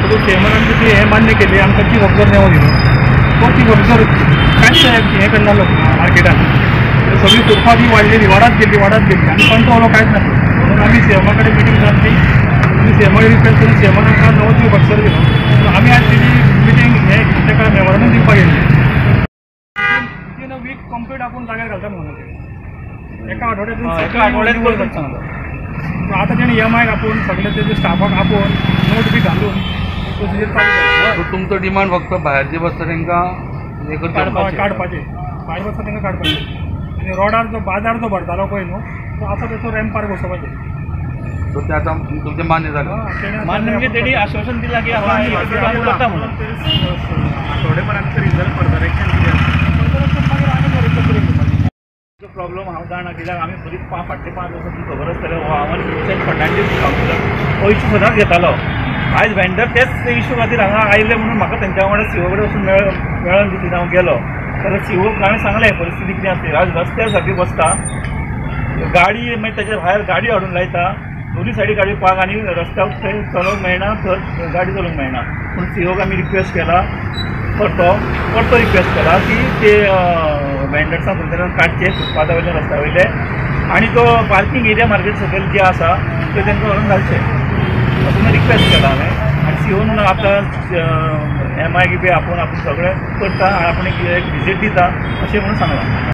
So सीएमान आमची ती हें मान्य केली, आमकां चीफ ऑफिसर नेमो दिलो. तो चीफ ऑफिसर कांयच हें करनासलो मार्केटान. सगळी फुटपाथ ही वाडलेली, वाडत गेली वाडत गेली आनी कंट्रोल कांयच नासलो. म्हणून आमी सीएमा कडेन मिटींग जातली, आमी सीएमा रिक्वेस्ट करून सीएमान आमकां नवो चीफ ऑफिसर दिलो. आमी आज तेजी मिटींग हें ताका मेमोरंडम दिवपाक येयल्ले. विथीन अ वीक कंप्लीट आपूण जाग्यार घालता म्हणून एका आठवड्यात एका आठवड्यात करून सांगता. आतां तेणें एम आयक आपोवन सगळे तेजे स्टाफाक आपोवन नोट बी घालून प्रोसिजर चालू. तुमचो डिमांड फक्त भायर जे बसता तांकां काडपाचें, भायर बसता तांकां काडपाचें. आनी रोडार जो बाजार जो भरतालो पळय न्हू तो आतां तेचो रॅम्पार बसोवपाचें. तो ते आतां तुमचें मान्य जालें? मान्य म्हणजे तेणी आश्वासन दिलां की करता म्हणून. आठवडेभरान रिजल्ट फर्दर एक्शन कितें मागीर आनी बरें प्रॉब्लम हांव जाणा कित्याक आमी बरीच फाटले 5 वर्सां तुमकां खबर आसतलें हो हांव आनी विन्सेंट फर्नांडीस कावन्सिलर हो इशू सदांच घेतालो. आयज वेंडर तेच इशू खातीर हांगा आयले म्हणून म्हाका तेंच्या वांगडा सीओ कडेन वचून मेळोन दिली. हांव गेलो जाल्यार सीओक हांवें सांगलें परिस्थिती कितें आसली. आज रस्त्यार सारकी बसता गाडी, मागीर तेच्या भायर गाडी हाडून लायता, दोनूय सायडी गाडी पार्क आनी रस्त्यार थंय चलोवंक मेळना, थंय गाडी चलोवंक मेळना. पूण सीओक आमी रिक्वेस्ट केला, परतो परतो रिक्वेस्ट केला की ते वेंडर्सांक थंयच्यान काडचे फुटपाथा वयले रस्त्या वयले आनी तो पार्किंग एरिया मार्केट सकयल जे आसा ते तांकां व्हरून घालचे असो रिक्वेस्ट केला हांवें. आनी सीओन आपल्या एम I बी आपोवन आपूण सगळें करता आनी आपूण एक विजीट दिता अशें म्हणून सांगलां.